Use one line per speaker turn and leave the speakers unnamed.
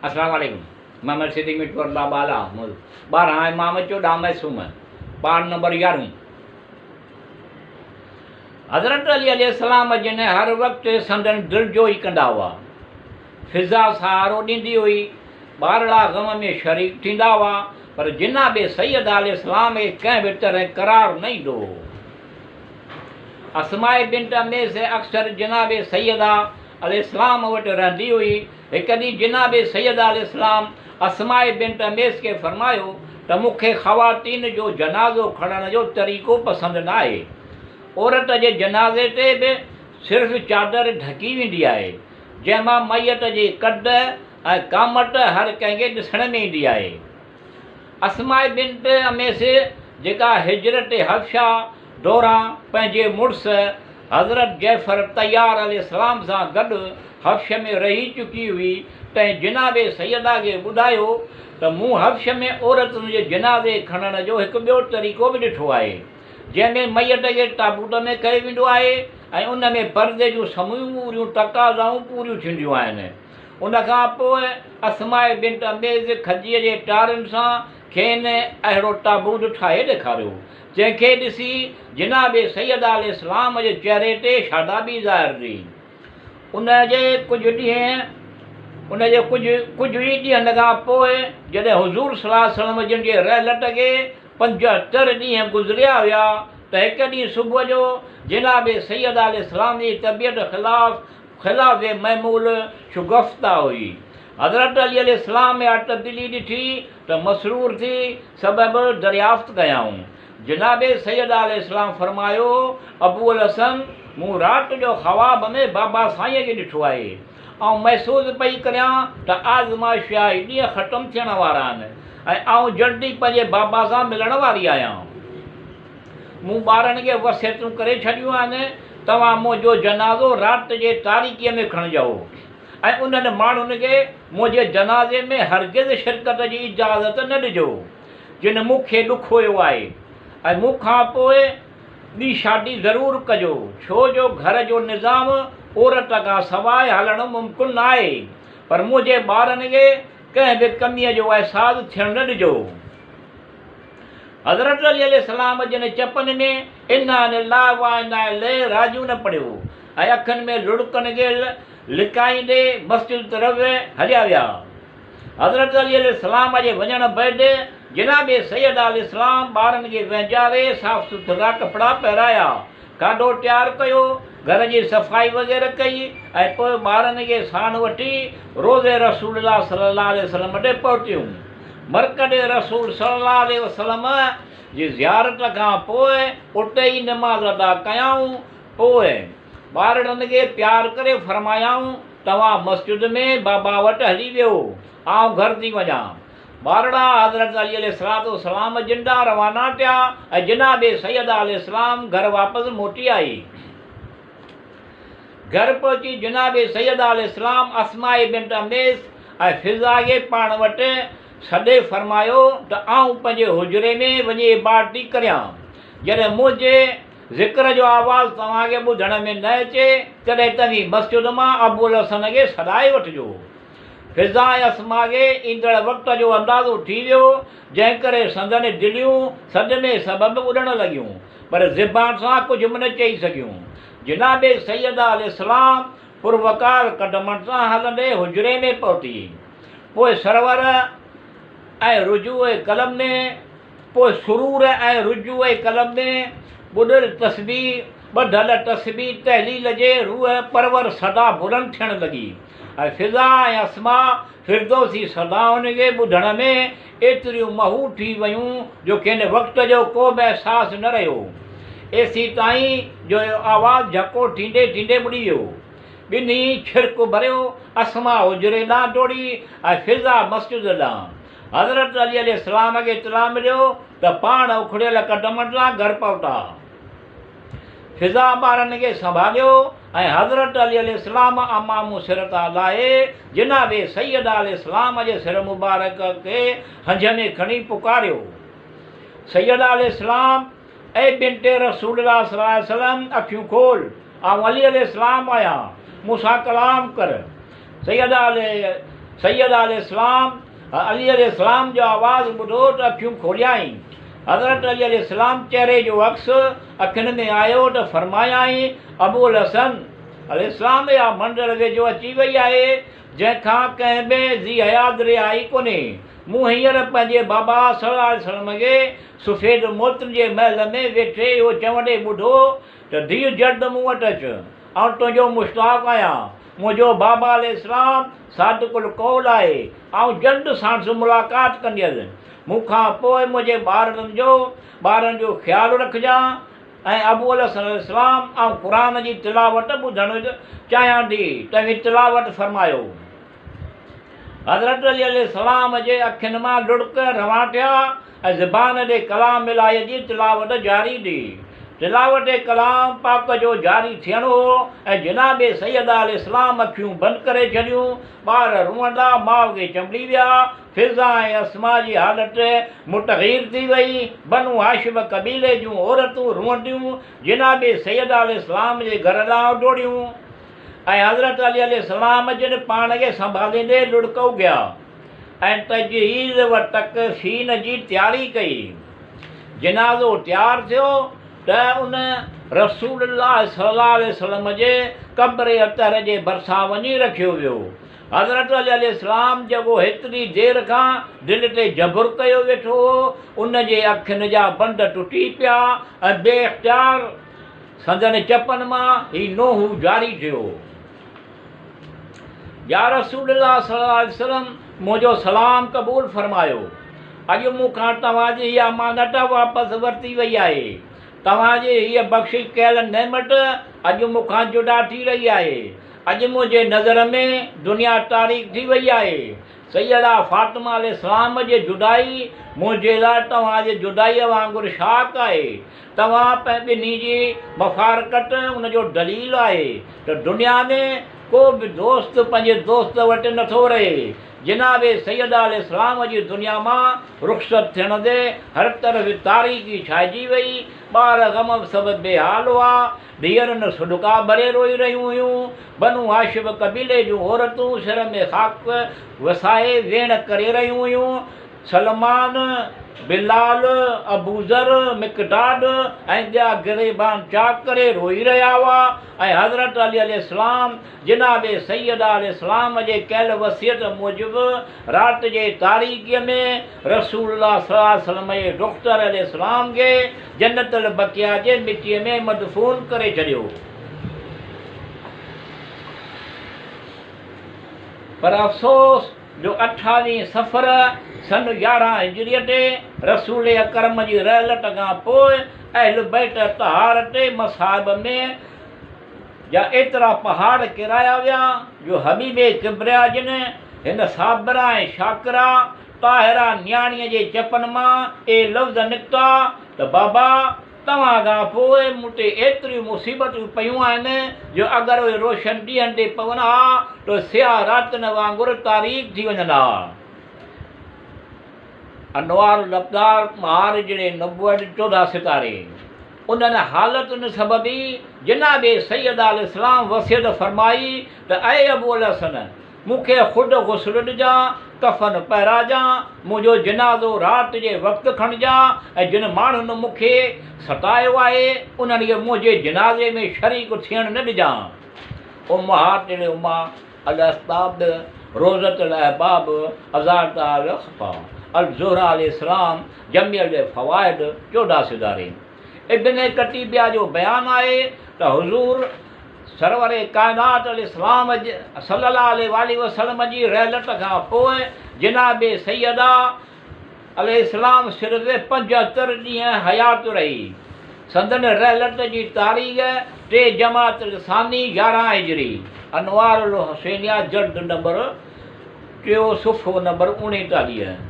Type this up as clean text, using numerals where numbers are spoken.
السلام عليڪم محمد صديق مٺور بابا الا مل 12 امام 14 معصوم پار نمبر 11 حضرت علي عليه السلام جن هر وقت سندن دلجوئي ڪندا هئا. فضا سهارو ڏيندي هئي. ٻارڙا غم ۾ شريڪ ٿيندا هئا، پر جناب سيد عليه السلام کي ڪنهن به طرح قرار نه ايندو هو. اسماء بنت عميس اڪثر جناب سيده عليه السلام وٽ رهندي هئي. هڪ ڏينهن جناب سيده عليه السلام اسماء بنت عميس کي فرمايو ته مون کي خواتين جو جنازو کڻڻ جو طريقو پسند ناهي. عورت جي جنازي تي به صرف چادر ڍڪي ويندي آهي، جنهن مان ميت جي قد ۽ قامت هر ڪنهن کي ڏسڻ ۾ ايندي آهي. اسماء بنت عميس جيڪا هجرت حبشه دوران پنهنجي مڙس حضرت جعفر طيار عليه السلام سان گڏ حبش ۾ رهي چڪي هئي، تنهن جناب سيده کي ٻڌايو ته مون حبش ۾ عورتن جي جنازي کڻڻ جو هڪ ٻيو طريقو به ڏٺو آهي. جنهن ۾ ميت کي تابوت ۾ ڪيو ويندو آهي ۽ ان ۾ پردي جون سموريون تقاضائون پوريون ٿينديون آهن. ان کان پوء اسماء بنت عميس کجيء جي ٽارن سان کين اهڙو تابوت ٺاهي ڏيکاريو، جنهن کي ڏسي جناب سيده عليه السلام جي چهري تي شادابي ظاهر ٿي. ان جي ڪجهه ڏينهن ان جي ڪجهه ڪجهه ئي ڏينهن کان پوء جڏهن حضور صلي الله عليه وسلم جن جي رحلت کي 75 ڏينهن گذريا هيا ته هڪ ڏينهن صبح جو جناب سيده عليه السلام جي طبيعت خلاف خلاف معمول شگفته هئي. حضرت علي عليه السلام اها تبديلي ڏٺي ته مسرور ٿي سبب دريافت ڪيائون. جناب سيده عليه السلام فرمايو، ابو الحسن! مون رات جو خواب ۾ بابا سائينء کي ڏٺو آهي. آئون محسوس پئي ڪريان ته آزمائش جا هي ڏينهن ختم ٿيڻ وارا آهن ۽ آئون جلد ئي پنهنجي بابا سان ملڻ واري آهيان. مون ٻارن کي وصيتون ڪري ڇڏيون آهن، توهان منهنجو جنازو رات جي تاريڪيء ۾ کڻجئو ۽ انهن ماڻهن کي منهنجي جنازي ۾ هرگز شرڪت جي اجازت نه ڏجو، جن مون کي ڏکويو آهي ۽ مون کان پوء ٻي شادي ضرور ڪجو، ڇو جو گهر جو نظام عورت کان سواء هلڻ ممڪن ناهي، پر منهنجي ٻارن کي ڪنهن به ڪميء جو احساس ٿيڻ نه ڏجو. حضرت علي عليه السلام جن چپن ۾ انا لله وانا اليه راجعون پڙهيو ۽ اکين ۾ لڙڪن کي لڪائيندي مسجد طرف هليا ويا. حضرت علي عليه السلام جي وڃڻ بعد جناب سيده عليه السلام ٻارن کي وهنجاري صاف سٿرا ڪپڙا پهرايا، کاڌو تيار ڪيو، گهر جي صفائي وغيره ڪئي ۽ پوء ٻارن کي ساڻ وٺي روضي رسول الله صلي الله عليه وسلم ڏي پهتيون. مرقد رسول صلي الله عليه وسلم جي زيارت کان پوء اتي ئي نماز ادا ڪيائون. پوء ٻارڙن کي پيار ڪري فرمايائون. توهان مسجد ۾ بابا وٽ هلي ويهو، آئون گهر ٿي وڃان. ٻارڙا حضرت علي عليه الصلوة والسلام جن ڏانهن روانا ٿيا ۽ جناب سيده عليه السلام گهر واپس موٽي آئي. گهر پهچي جناب سيده عليه السلام اسماء بنت عميس ۽ فضه کي پاڻ وٽ سڏي فرمايو ته آئون پنهنجي حجري ۾ وڃي عبادت ٿي ڪريان، جڏهن منهنجي ذڪر جو آواز توهان کي ٻڌڻ ۾ نه اچي، تڏهن توهين مسجد مان ابوالحسن کي سڏائي وٺجو. فضا ۽ اسماء کي ايندڙ وقت جو اندازو ٿي ويو، جنهن ڪري سندن دليون صدمي سبب اڏڻ لڳيون، پر زبان سان ڪجهه به نه چئي سگهيون. جناب سيده عليه السلام پروقار قدمن سان هلندي حجري ۾ پهتي. پوء سرور ۽ رجوع قلب ۾. پوء سرور ۽ رجوع قلب ۾ ٻڏل تسبيح، ٻڌل تسبيح تهليل جي روح پرور صدا بلند ٿيڻ لڳي ۽ فضا ۽ اسماء فردوسي صدائن کي ٻڌڻ ۾ ايتريون محو ٿي ويون جو کين وقت جو ڪو به احساس نه رهيو ايسيتائين جو اهو آواز جهڪو ٿيندي ٿيندي ٻڏي ويو. ٻنهي ڇرڪ ڀريو، اسماء حجري ڏانهن ڊوڙي ۽ فضا مسجد ڏانهن. حضرت علي عليه السلام کي اطلاع مليو ته پاڻ اکڙيل قدمن سان گهر پهتا. فضا ٻارن کي سنڀاليو ۽ حضرت علي عليه السلام عمامو سر تان لاهي جناب سيده عليه السلام جي سر مبارڪ کي هنج ۾ کڻي پڪاريو، سيده عليه السلام! اي بنت رسول الله صلي الله عليه وسلم اکيون کول، آئون علي عليه السلام آهيان، مون سان ڪلام ڪر. سيده عليه سيده عليه السلام علي عليه السلام جو آواز ٻڌو ته اکيون کوليائين. حضرت علي عليه السلام چهري جو عڪس اکين ۾ آيو ته فرمايائين، ابو الحسن عليه السلام اها منزل ويجهو اچي وئي آهي، جنهن کان ڪنهن به ذي حيات رهائي ڪونهي. مون هينئر پنهنجي بابا صلي الله عليه وسلم کي سفيد موتين جي محل ۾ ويٺي اهو چوندي ٻڌو ته ڌيء جلد مون وٽ اچ، آئون تنهنجو مشتاق آهيان. منهنجو بابا عليه السلام صادق القول آهي، آئون جلد ساڻس ملاقات ڪنديس. مون کان پوء منهنجي ٻارڙن جو ٻارن جو خيال رکجان ۽ ابو الحسن عليه السلام آئون قرآن جي تلاوت ٻڌڻ چاهيان ٿي، توهين تلاوت فرمايو. حضرت علي عليه السلام جي اکين مان لڙڪ روان ٿيا ۽ زبان تي ڪلام الاهي جي تلاوت جاري ٿي. تلاوت ڪلام پاڪ جو جاري ٿيڻ هو ۽ جناب سيده عليه السلام اکيون بند ڪري ڇڏيون. ٻار روئندا ماء کي چنبڙي ويا. فضه ۽ اسماء جي حالت متغير ٿي وئي. بنو هاشم قبيلي جون عورتون روئنديون جناب سيده عليه السلام جي گهر ڏانهن ڊوڙيون. ۽ حضرت علي عليه السلام جن پاڻ کي سنڀاليندي لڙڪ اگهيا ۽ تجهيز و تڪفين جي تياري ڪئي. جنازو تيار ٿيو ته ان رسول الله صلي الله عليه وسلم جي قبر اطهر جي ڀرسان وڃي رکيو ويو. حضرت علي عليه السلام جيڪو هيتري دير کان دل تي جبر ڪيو ويٺو هو، ان جي اکين جا بند ٽٽي پيا ۽ بي اختيار سندن چپن مان هي نوحو جاري ٿيو، يا رسول الله صلي الله عليه وسلم منهنجو سلام قبول فرمايو، اڄ مون کان توهان جي هيء امانت واپس ورتي وئي آهي، توهان جي هيء بخشش ڪيل نعمت اڄ مون کان جدا ٿي رهي آهي، اڄ منهنجي نظر ۾ دنيا تاريڪ ٿي وئي آهي، سيده فاطمه عليه السلام جي جدائي منهنجي لاء توهان جي جدائيء وانگر شاڪ آهي. توهان ٻنهي جي مفارقت ان جو دليل آهي ته دنيا ۾ ڪو به دوست پنهنجي دوست وٽ نٿو رهي. جناب سيده عليه السلام جي دنيا مان رخصت ٿيڻ تي هر طرف تاريڪي ڇائجي وئي. ٻار غم سبب بي حال هئا. ڌيئرن سڏڪا ڀري روئي رهيون هيون. بنو هاشم قبيلي جون عورتون سر ۾ خاڪ وسائي ويڻ ڪري رهيون هيون. سلمان، بلال، ابوذر، مقداد ۽ ٻيا گريبان چاڪ ڪري روئي رهيا هئا ۽ حضرت علي عليه السلام جناب سيده عليه السلام جي ڪيل وصيت موجب رات جي تاريڪيء ۾ رسول الله صلي الله عليه وسلم جي دختر عليه السلام کي جنت البقيع جي مٽيء ۾ مدفون ڪري ڇڏيو. پر افسوس جو اٺاويهين صفر سن 11 هجريء تي رسول اڪرم جي رحلت کان پوء اهل بيت اطهار تي مصائب ۾ جا ايترا پهاڙ ڪيرايا ويا جو حبيب ڪبريا جن هن صابره ۽ شاڪره طاهره نياڻيء جي چپن مان اهي لفظ نڪتا ته بابا! توهان کان پوء مون تي ايتريون مصيبتون پيون آهن جو اگر اهي روشن ڏينهن تي پون ها ته سياهه راتين وانگر تاريڪ ٿي وڃن ها. انوار الابدار معارج نبوت 14 ستاري. انهن حالتن سبب ئي جناب سيده عليه السلام وصيت فرمائي ته اي ابو الحسن! مون کي خود غسل ڏجان، ڪفن پهراجان، منهنجو جنازو رات جي وقت کڻجان ۽ جن ماڻهن مون کي ستايو آهي، انهن کي منهنجي جنازي ۾ شريڪ ٿيڻ نه ڏجان. امهات الامة الاسباب روضة الاحباب ازالة الخفا الزهره عليه السلام جميع الفوائد 14 ستاري. ابن قتيبيه جو بيان آهي ته حضور سرور ڪائنات عليه السلام صلي الله عليه واٰله وسلم جي رحلت کان پوء جناب سيده عليه السلام صرف 75 ڏينهن حيات رهي. سندن رحلت جي تاريخ 3 جماعت الثاني 11 هجري، انوار الحسينيه جلد نمبر ٽيون صفحو نمبر 39.